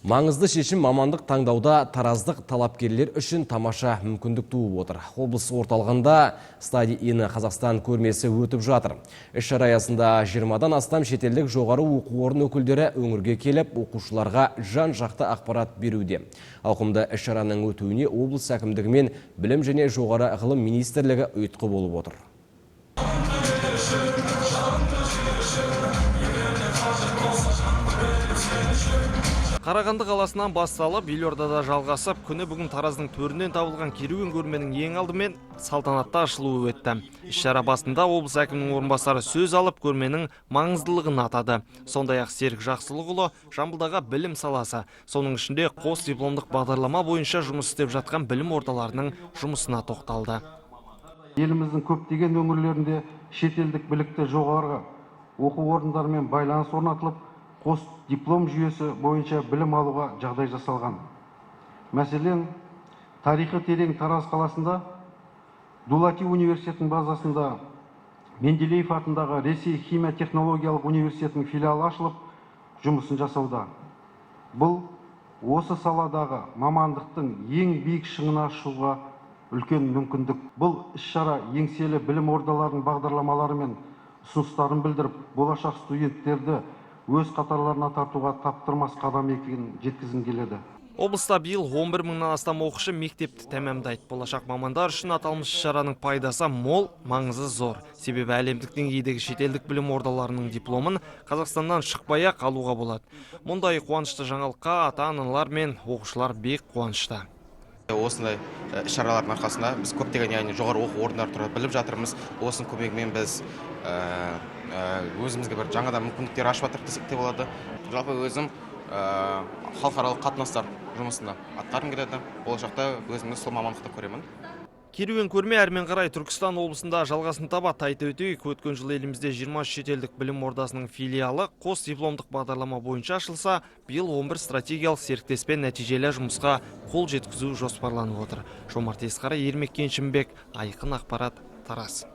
Маңызды шешім: мамандық таңдауда тараздық талапкерлер үшін тамаша мүмкіндік туып отыр. Облыс орталығында Study in Қазақстан көрмесі өтіп жатыр. Іс-шара аясында 20-дан астам шетелдік жоғары оқу орын өкілдері өңірге келіп, оқушыларға жан-жақты ақпарат беруде. Ауқымды іс-шараның өтуіне облыс әкімдігі мен Білім және жоғары ғылым министрлігі ұйытқы болып отыр. Қарағанды қаласынан басталып, елордада жалғасып, күні бүгін Тараздың төрінен табылған керуен көрменің ең алдымен салтанатты ашылуы өтті. Іс-шара басында облыс әкімінің орынбасары сөз алып, көрменің маңыздылығын атады. Сондай-ақ Серік Жақсылықұлы Жамбылдағы білім саласы, соның ішінде қос дипломдық бағдарлама бойынша жұмыс істеп жатқан білім ордаларының жұмысына тоқталды. Еліміздің көптеген өңірлерінде шетелдік білікті жоғарғы оқу орындарымен байланыс орнатылып, қос диплом жүйесі бойынша білім алуға жағдай жасалған. Мәселен, тарихы терең Тараз қаласында Дулати университетінің базасында Менделеев атындағы Ресей химия технологиялық университетінің филиалы ашылып, жұмысын жасауда. Бұл осы саладағы мамандықтың ең биік шыңына шығуға үлкен мүмкіндік. Бұл іс-шара еңселі білім ордаларының бағдарламалары мен ұсыныстарын білдіріп, болашақ студенттерді өз қатарларына тартуға таптырмас қадам екенін жеткізгім келеді. Облыста биыл 11 мыңнан астам оқушы мектепті тәмамдайды. Болашақ мамандар үшін аталмыш шараның пайдасы мол, маңызы зор. Себебі әлемдік деңгейдегі шетелдік білім ордаларының дипломын Қазақстаннан шықпай-ақ алуға болады. Мұндай қуанышты жаңалыққа ата-аналар мен оқушылар бек қуанышты. Осындай іс-шаралардың арқасында біз көптеген, яғни жоғары оқу орындары туралы біліп жатырмыз. Осының көмегімен біз өзімізге бір жаңадан мүмкіндіктер ашып жатырмық десек те болады. Жалпы өзім халықаралық қатынастар жұмысында атқарғым келеді. Болашақта өзімді сол мамандықта көремін. Керуен көрме әрмен қарай Түркістан облысында жалғасын табады. Айта өтейік, өткен жылы елімізде 23 шетелдік білім ордасының филиалы қос дипломдық бағдарлама бойынша ашылса, биыл 11 стратегиялық серіктеспен нәтижелі жұмысқа қол жеткізу жоспарланып отыр. Жомарт Есқара, Ермек Кеншімбек, Айқын Ақпарат, Тараз.